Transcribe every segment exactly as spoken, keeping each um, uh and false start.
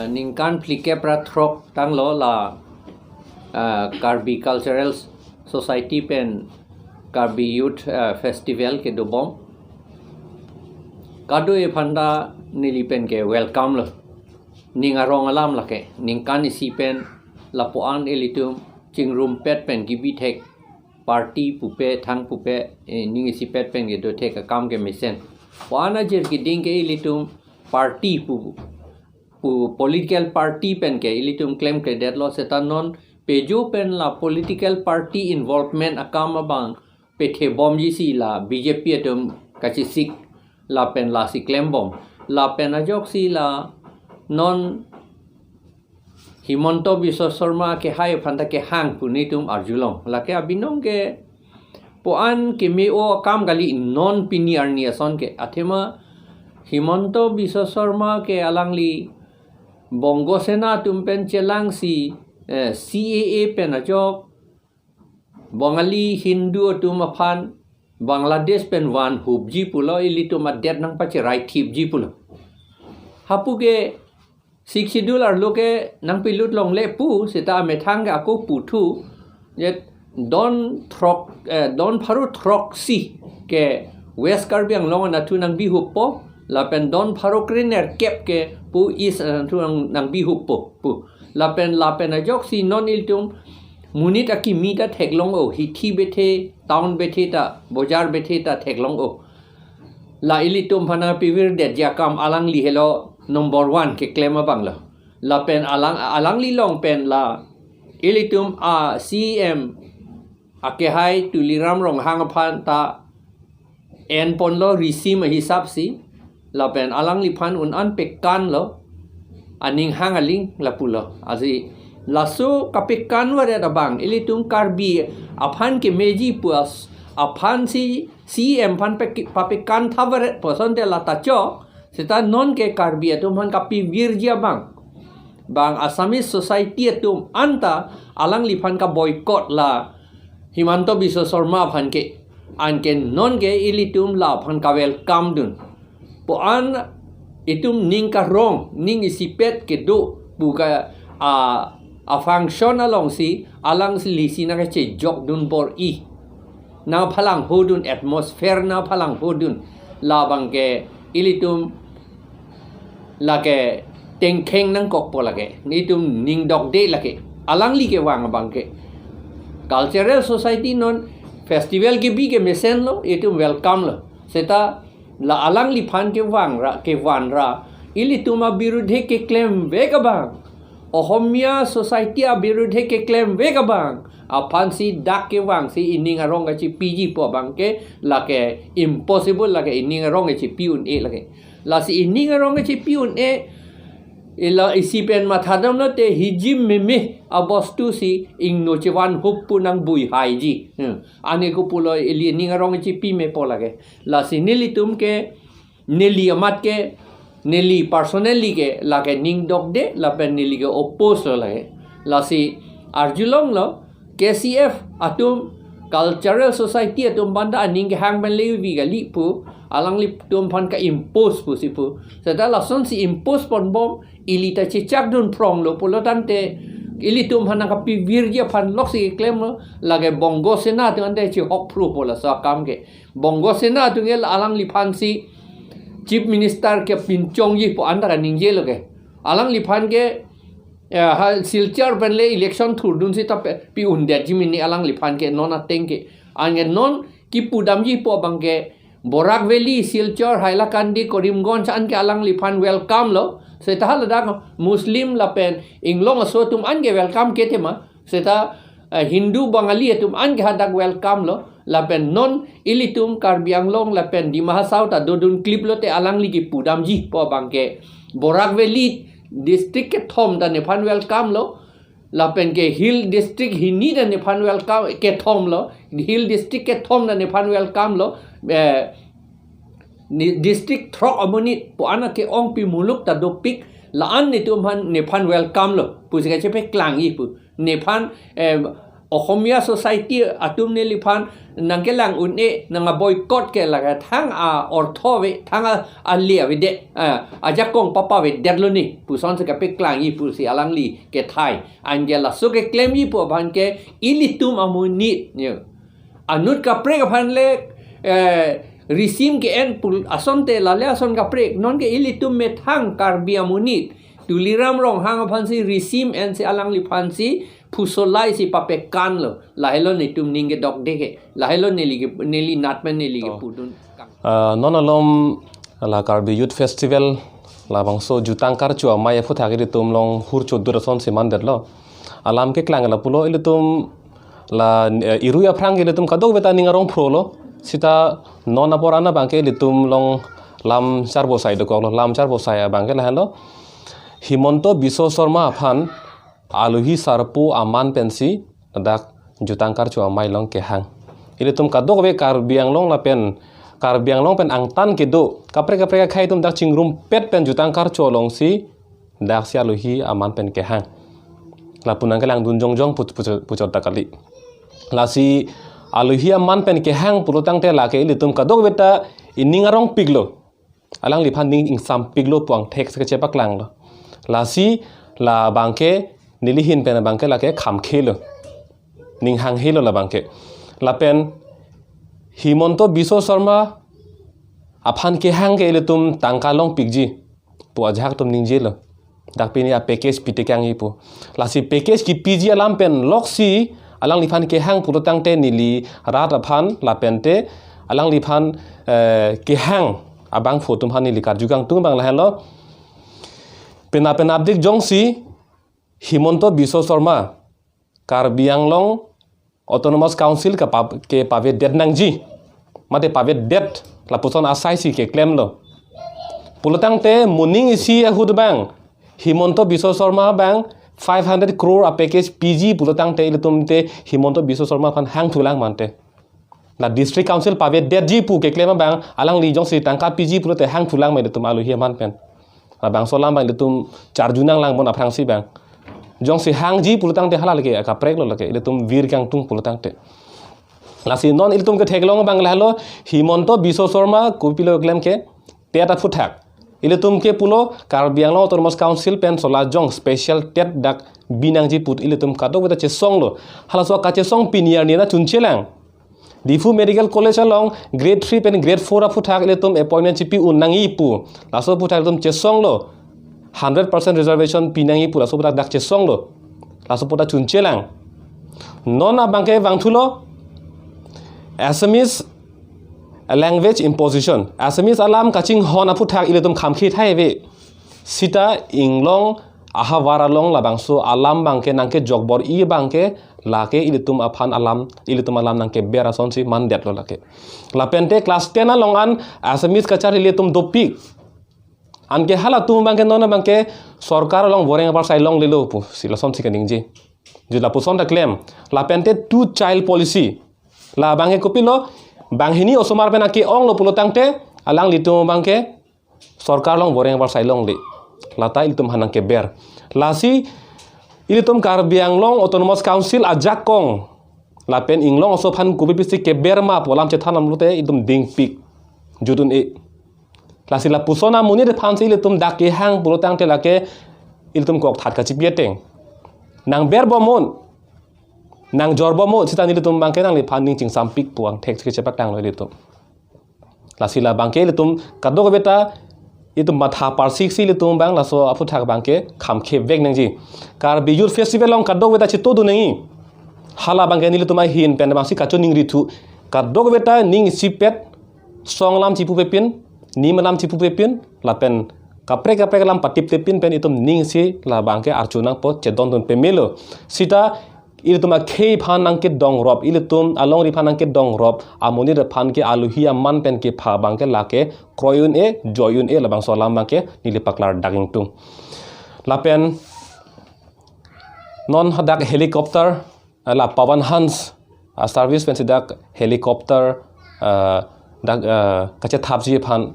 Ningkan phlikep ra throk tanglo la, ah, Karbi Cultural Society pen Karbi Youth, ah, Festival kedobom. Kadokave aphanta neli pen ke welcome lo. Ning arong alam lake, ningkan isi pen lapu-an ilitum chingrumpet pen kebi thek, party pupe, thang pupe, eh, ning isipet pen kedo thek akam kemesen. Pu-an ajir keding ke ilitum party pu, pu political party pen ke ilitum klemkledetlo, seta non pejo pen la political party involvement akam abang pethebomji si la B J P atum kachesik lapen lasi klembom. Lapen ajoksi la non Himanta Biswa Sarma kehai aphanta kehang pu netum arjulong. Lake abinong ke pu-an keme-o akam kali non pini arni ason ke. Athema Himanta Biswa Sarma ke alangli Bongo Sena atum pen chelangsi, eh, C A A pen ajok Bangali Hindu atum aphan Bangladesh pen vanhupji pulo, ilitum adet nangpacherai thipji pulo. Hapu ke Sixth Schedule arlo ke nangpilut longle pu, seta amethang ke ako puthu, je don throk, eh, don pharo throksi ke West Karbi Anglong anatthu nangbihupo, lapen don pharo krenerkep ke pu East anatthu nang, nangbihupo pu. Lapen, lapen ajoksi non ilitum monit akimi ta theklong-o, hithi bethe, town bethe ta, bojar bethe ta theklong-o. La ilitum aphan nangpivirdetji akam alangli helo number one keklem abang lo. Lapen alang, alangli along pen la ilitum a C M akehai Tuliram Ronghang aphan ta enponlo risim ahisap si, lapen alangliphan un-an pekanlo, aning hang aling lapulo. Lasi laso kapekan varet abang, ilitum Karbi aphan kemeji pu as, aphan si C M aphan pek-, papekan tha varet pu asonte la ta chok, seta non ke Karbi atum aphan kapivirji abang, bang Assamese society atum anta alangliphan kaboycott la Himanta Biswa Sarma aphan ke, anke non ke ilitum laphan kawelcome dun. Pu-an itum ning karong, ning isipet kedo pu ka a, a function alongsi, alangli si nangkachejok dun bor-i. Nangphalangho dun, atmosphere nangphalangho dun. Labang ke ilitum lake tengkheng nangkokpo lake. Itum ning dokde lake. Alangli kevang abang ke. Cultural society non festival kebi kemesen lo, itum welcome lo. Seta la alangliphan kevang ra, kevan ra, ilitum abirudhe keklemvek abang, Ohomia society abirudhe keklemvek abang aphan si dak kevang si ining arong kachepiji pu abang ke lake impossible lake, ining arong kachepi un-e lake. Lasi ining arong kachepi un-e, ila isi pen mathadamlo te hijim meme abostu si ingno chevanhup pu nangbuihaiji. Hmm. Ani kopulo ili ining arong kachepi mepo lake. Lasi nelitum ke, neli amat ke, neli personally ke lake ning dokde, lapen neli ke oppose lo lake. Lasi arjulonglo, K C F atum, Cultural Society atum aphan ta aning kehang pen le vi kali pu, alanglitum aphan ka-impose pusi pu. Seta lasonsi impose ponbom, ili ta chechak dun phronglo pulo tangte, ilitum aphan nangkapivirji aphan loksi keklemlo, lake Bongo Sena atum ante chehok phrupo laso akam ke. Bongo Sena atum ke alangliphan si Chief Minister kepinchongji pu anta kaningjelo ke. Alangliphan ke, eh, ha Silchar pen le election thurdun si ta pe, pi-undetji mini alangliphan ke non ateng ke. Anke non kipudamji pu abang ke Barak Valley, Silchar, Hailakandi, Karimganj anke alangliphan welcome lo. Seta haladak Muslim lapen inglong aso atum anke welcome ke tema. Seta, eh, Hindu Bangali atum anke hadak welcome lo, lapen non ilitum Karbi Anglong lapen Dima Hasao ta dodun kliplo te alangli kipudamji pu abang ke Barak Valley district kethom ta nephan welcome lo, lapen ke Hill District hini ta nephan welcome, kethom lo, Hill District kethom ta nephan welcome lo, eh, ni district throk amonit pu an ke-ongpi muluk ta dopik, la-an netum aphan nephan welcome lo pusi kachepaklangji pu. Nephan, eh, Okhomia society atum neliphan nangkelang un-e, nang boycott ke lake thang a-ortho ave, thang a, ali avedet, a, ajakong papavedetlo ni puson si kapeklangji pusi alangli kethai. Anke laso keklemji pu aphan ke ilitum amonit, yo. Anut kaprek aphan le, eh, risim ke-en pul asonte lale ason kaprek. Non ke ilitum methang Karbi amonit Tuliram Ronghang aphansi risim ensi alangliphansi phusolai si papekanlo. Lahelo netum ning kedokde ke. Lahelo neli ke, neli natmen neli ke Oh. pudun. Ah, non alom la Karbi Youth Festival labangso Jutang Karcho Amei aphuthak ilitum along hur chodur asonsi mandetlo. Alam keklang lapulo, ilitum la, eh, irui aphrang ilitum kadokaveta ning arong phrolo. Sita non apor an abangke ilitum along lam charbosai dokoklo, lam charbosai abangke lahenlo. Himanta Biswa Sarma aphan alohi sarpo aman pensi dak Jutang Karcho Amei along kehang. Ilitum kadokave Karbi Anglong lapen Karbi Anglong pen angtan kedo kaprek kaprek akhei atum dak chingrumpet pen Jutang Karcho alongsi daksi alohi aman pen kehang. Lapu nangkelangdun jongjong pu-, pu-, puchot ta kali. Lasi alohi aman pen kehang pulo tangte lake ilitum kadokaveta ining arongpiklo. Alangliphan ning ingsampiklo pu angthek si kachepaklanglo. Lasi labangke neli ahin pen abangke lake khamkhelo. Ning hanghelo labangke. Lapen Himanta Biswa Sarma aphan kehang ke ilitum tangka longpikji pu ajahak atum ningjelo. Dak pini a-package pitekangji pu. Lasi package kipiji alam pen loksi alangliphan kehang pulo tangte neli rat aphan lapente alangliphan, eh, kehang abangphu atum aphan neli karju kangtung abang lahenlo. Pena pena abdik jongsi Himanta Biswa Sarma Karbi Anglong Autonomous Council kapa-, kepavedet nangji. Mate pavedet lapuson asai si keklemlo. Pulo tangte moning isi ahut abang Himanta Biswa Sarma abang five hundred crore a-package piji pulo tangte ilitum te Himanta Biswa Sarma aphan hangthulang mante. La District Council pavedetji pu keklem abang alangli jongsi tangka piji pulote hangthulang ma ilitum alohi aman pen. Labangso alam abang ilitum charju nanglang bon aphrangsi abang. Jongsi hangji pulo tangte hala lake kapreklo lake ilitum vir kangtung pulo tangte. Lasi non ilitum ketheklong abang lahelo Himanta Biswa Sarma kopilo klem ke TET aphuthak. Ilitum ke pulo Karbi Anglong Autonomous Council pen solajong special TET dak binangji pu ilitum kadokaveta chesonglo. Halaso kachesong pini arni nangchunchelang. Diphu Medical College along grade three pen grade four aphuthak ilitum appointment chipi un nangji pu. Laso aphuthak ilitum chesonglo. Hundred percent reservation pinangji pu laso aphuthak dak chesonglo. Laso aphuthak chunchelang. Non abangke vangthulo Assamese language imposition. Assamese alam kachinghon aphuthak ilitum khamkhe thai ave. Sita inglong ahavar along labangso alam abangke nangkejokbor-i abangke lake ilitum aphan alam, ilitum alam nangkeber asonsi mandetlo lake. Lapente class ten along an Assamese kacharli ilitum dopik. Anke halatum abangke non abangke sorkar along boreng apar sai longlelo pusi lasonsi kaningje. Jut lapuson ta klem. Lapente two child policy. Labangke kopilo banghini osomar pen ake-onglo pulo tangte alanglitum abangke sorkar along boreng apar sai longle. Lata ilitum aphan nangkeber. Lasi ilitum Karbi Anglong Autonomous Council ajakong lapen inglong aso aphan kopi pisi keber ma pu alam chethan damlote ilitum dingpik. Jut un-e. Lasi lapuson amonit aphansi ilitum dak kehang pulo tangte lake ilitum kokthat kachipi ateng. Nangber bomnon, nangjor bomnon, sita nelitum abangke nangliphan ning chingsampik pu angthek si kachepatanglo ilitum. Lasi labangke ilitum kadokaveta ilitum matha parsiksi ilitum abang laso aphuthak abangke khamkhevek nangji. Karbi Youth Festival along kadokaveta chetodun nangji. Hala abangke nelitum ahin pen abangsi kachoningrithu. Kadokaveta ning isipet song alam chipu pepin, nim alam chipu pepin, lapen kaprek kaprek alam patip pepin pen itum ning isi labangke arju nangpo, chedondun pamelo. Sita ilitum akhei aphan nangkedongrop, ilitum alongri aphan nangkedongrop, amonit aphan ke alohi aman pen kepha abangke lake kroi un-e, joi un-e labangso alam abangke neli paklardak ingtung. Lapen non hadak helicopter, eh, la Pawan Hans, ah, service pensi dak helicopter, eh, dak, eh, kachethapji aphan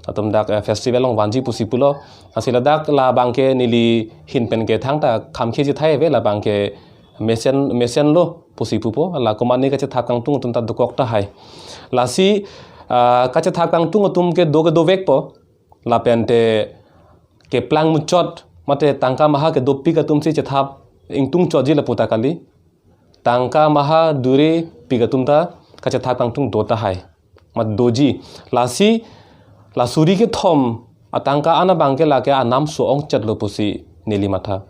atum dak, eh, festival along vanji pusi pulo. Lasi ladak labangke neli ahin pen ke thangta khamkheji thai ave, labangke mesen, mesenlo. pusi pupo, la komatne kachethap kangtung atum ta dokok tahai. Lasi, ah, kachethap kangtung atum ke do ke dovekpo, lapen te keplang muchot, mate tangka maha kedopik atum si chethap ingtung chotji lapu ta kali. Tangka maha durepik atum ta kachethap kangtung do tahai. Mat doji. Lasi, la suri kethom atangka an abangke lake anam so-ongchetlo pusi neli matha.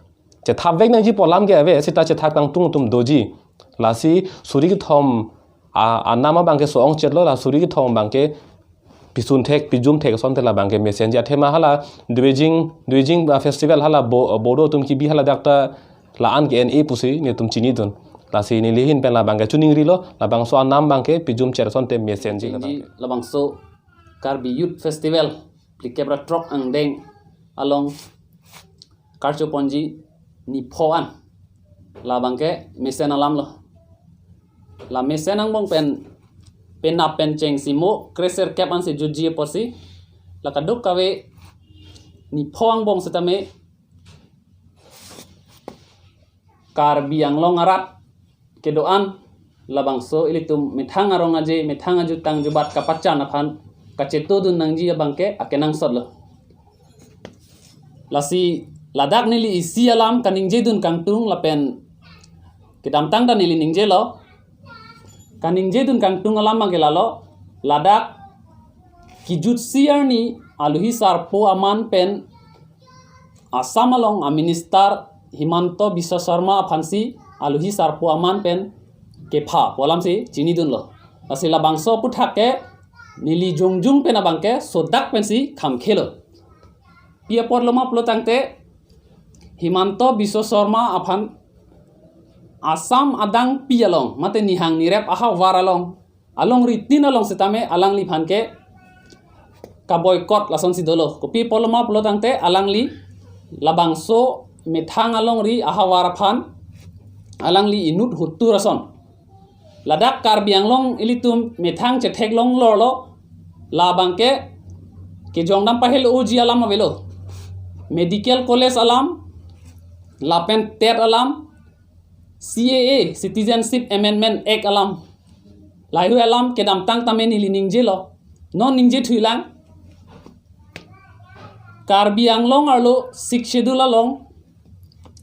Chethapvek nangji pu alam ke ave, seta chethap kangtung atum doji. Lasi suri kethom a, anam abangke so-ongchetlo, la suri kethom abangke pisun thek, pijum thek asonte labangke mesenji. Athema hala Dwijing, Dwijing, ah, festival hala Bo-, Bodo atum kebi hala dak ta la-an ke-en-e pusi netum chinidun. Lasi neli ahin pen labangke choningrilo, labangso anam abangke pijum chet asonte mesenji labangke. Labangso Karbi Youth Festival phlikep ra throk angdeng along karchoponji nipho an labangke mesen alamlo. La mesen angbong pen penap pen cheng si mo kreser kep ansi jutji apotsi la kadokave nipho angbong setame Karbi Anglong arat kedo-an labangso ilitum methang arong aje, methang ajutang jubat kapachan aphan kachetodun nangji abangke akenangsotlo. Lasi ladak neli isi alam kaningjedun kangtung lapen kedamtang ta neli ningjelo. Kaningjedun kangtung alam abangke lalo, ladak kijutsi arni aluhi sarpo aman pen Assam along a Minister Himanta Biswa Sarma aphansi aluhi sarpo aman pen kepha pu alamsi chinidunlo. Lasi labangso aputhak ke neli jongjung pen abangke sodak pensi khamkhelo. Pi apotlo ma pulo tangte Himanta Biswa Sarma aphan Assam adangpi along, mate nihang nirep ahavar along, alongri tin along setame alangliphan ke kaboycott lasonsi dolo. Kopi apotlo ma pulo tangte alangli labangso methang alongri ahavar aphan alangli inut hutur ason. Ladak Karbi Anglong ilitum methang chetheklong lorlo, labangke kejongdam pahelo-oji alam avelo. Medical College alam, lapen TET alam, C A A, Citizenship Amendment Act alam. Lahaihui alam kedamtang tame neli ningjelo. Non ningje thuilang. Karbi Anglong arlo Sixth Schedule along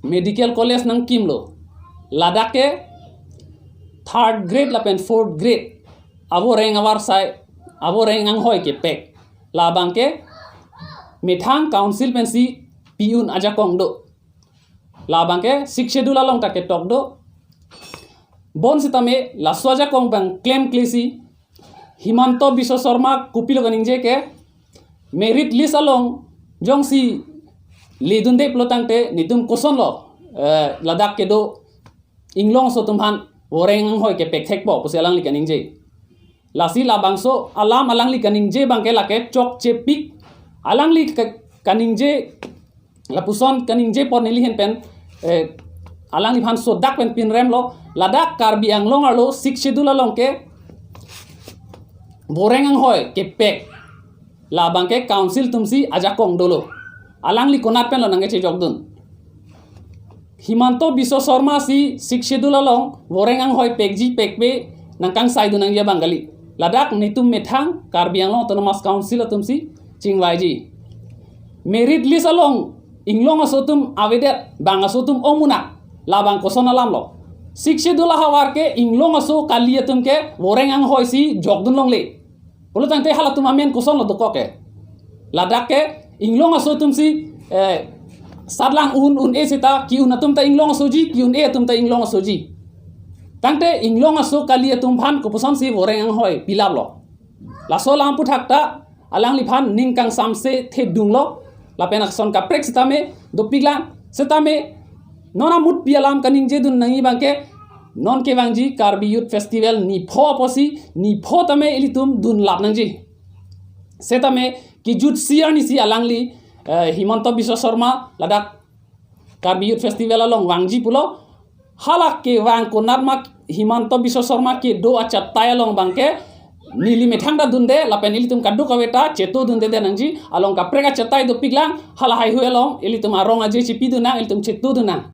Medical College nangkimlo. Ladak ke third grade lapen fourth grade avoreng avarsai, avoreng anghoi kepek. Labangke methang council pensi pi-un ajakong do. Labangke Sixth Schedule along ta ketok do. Bonsitame laso ajakong abang klemklesi Himanta Biswa Sarma kopilo kaningje ke merit list along jongsi ledunde pulo tangte netum kosonlo, eh, ladak kedo Inglong aso atum aphan voreng anghoi kepek thekpo pusi alangli kaningje. Lasi labangso alam alangli kaningje abangke lake chokchepik. Alangli ka-, kaningje lapuson kaningje apot neli ahin pen, eh, alangliphan sodak pen pinremlo, ladak Karbi Anglong arlo Sixth Schedule along ke voreng anghoi kepek. Labangke council atumsi ajakong dolo. Alangli konat penlo nangkechejokdun. Himanta Biswa Sarma si Sixth Schedule along voreng anghoi pekji pekpe nangkangsaidun nangji abang kali. Ladak netum methang Karbi Anglong Autonomous Council atumsi chingvaiji. Merit list along Inglong aso atum avedet, bang aso atum ongmunak, labang koson alamlo. Sixth Schedule ahavar ke Inglong aso kali atum ke voreng anghoi si jokdun longle. Pulo tangte halatum amen kosonlo dokok ke. Ladak ke Inglong aso atumsi, eh, satlang un un-e seta ke-un atum ta Inglong asoji, ke-un-e atum ta Inglong asoji. Tangte Inglong aso kali atum aphan koposonsi voreng anghoi pilaplo. Laso alam aputhak ta alangliphan ning kangsamse thedunglo, lapen ason kaprek setame dopiklang, setame non amutpi alam kaningjedun nangji abangke non kevangji Karbi Youth Festival nipho apotsi nipho tame ilitum dunlap nangji. Setame kijutsi arnisi alangli, eh, Himanta Biswa Sarma ladak Karbi Youth Festival along vangji pulo. Hala kevang konat ma Himanta Biswa Sarma kedo achatai along abangke neli methang ta dunde lapen ilitum kadokave ta chetodunde nangji, along kaprek achatai dopiklang, halahaihui along ilitum arong aje chipidun nang, ilitum chetodun nang.